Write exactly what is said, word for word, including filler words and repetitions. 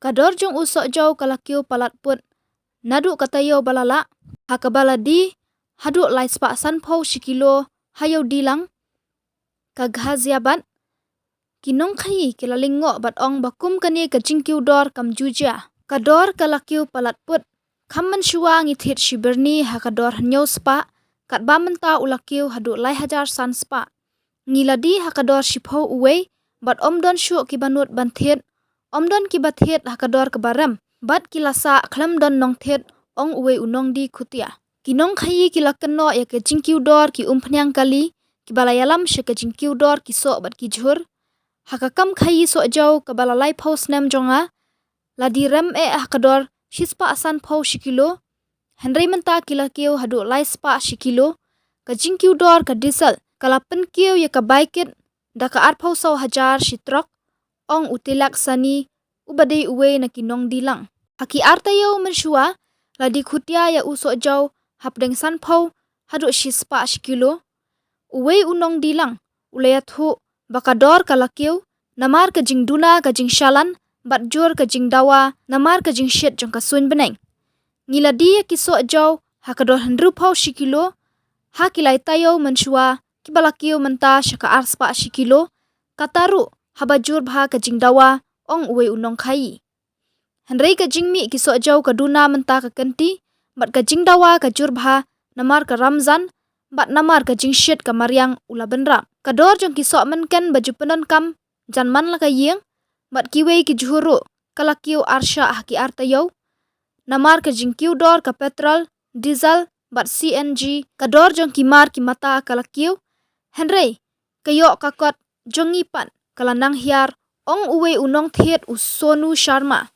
Ka dor jong u sohjaw ka la kiew palat put naduh ka taïew ba la lah, ha kaba la die haduh lai spah sanphew shi kilo ha Ïewdilang, ka Ghaziabad. Ki nongkhaïi ki la lyngngoh bad ong ba kum kane ka jingkiew dor kam ju jia. Ka dor ka la kiew palat put. Kham mynshuwa ngi thied shi byrni ha ka dor hynñiew spah, katba mynta u la kiew haduh lai hajar san spah. Ngi la die ha ka dor shiphew uwei, bad ym don shuh kiba nud ban thied, ym don kiba thied ha ka dor kaba rem, bad ki la sah khlem don nongthied, ong uwei u nongdie khutia. Ki nongkhaïi ki la kynnoh ïa ka jingkiew dor ki umphniang kali, kiba la ïalam sha ka jingkiew dor ki soh bad ki jhur. Ha ka kam khaïi sohjaw kaba la laiphew snem jong nga, la die rem eh ha ka dor shispah sanphew shi kilo, hynrei mynta ki la kiew haduh lai spah shi kilo. Ka jingkiew dor ka diesel ka la pynkiew ïa ka bai kit da ka arphew saw hajar shi trok, ong u Tilak Sani, uba dei uwei na ki nongdie lang. Ha ki ar taïew mynshuwa, la die khutia ïa u sohjaw hapdeng sanphew haduh shispah shi kilo. Uwei u nongdie lang u la ïathuh ba ka dor ka la kiew namar ka jingduna ka jingshalan, bad jur ka jingdawa namar ka jingshit jong ka suiñ bneng. Ngi la die ïa ki sohjaw ha ka dor hynriewphew shi kilo ha ki lai taïew mynshuwa, kiba la kiew mynta sha ka ar spah shi kilo, kata ruh haba jur bha ka jingdawa, ong uwei u nongkhaïi. Hynrei ka jingmih ki sohjaw ka duna mynta ka kynti, bad ka jingdawa ka jur bha namar ka Ramzan, bad namar ka jingshit ka mariang, u la bynrap. Ka dor jong ki soh mynken ba ju pyndonkam jan man la ka ïing, bad kiwei ki jhur ruh, ka la kiew arshah ha ki ar taïew. Namar ka jingkiew dor ka petrol, diesel, bad C N G, ka dor jong ki mar ki mata ka la kiew. Hynrei ka ïoh ka kot jong ngi pat ka la nang hiar, ong uwei u nongthied u Sonu Sharma.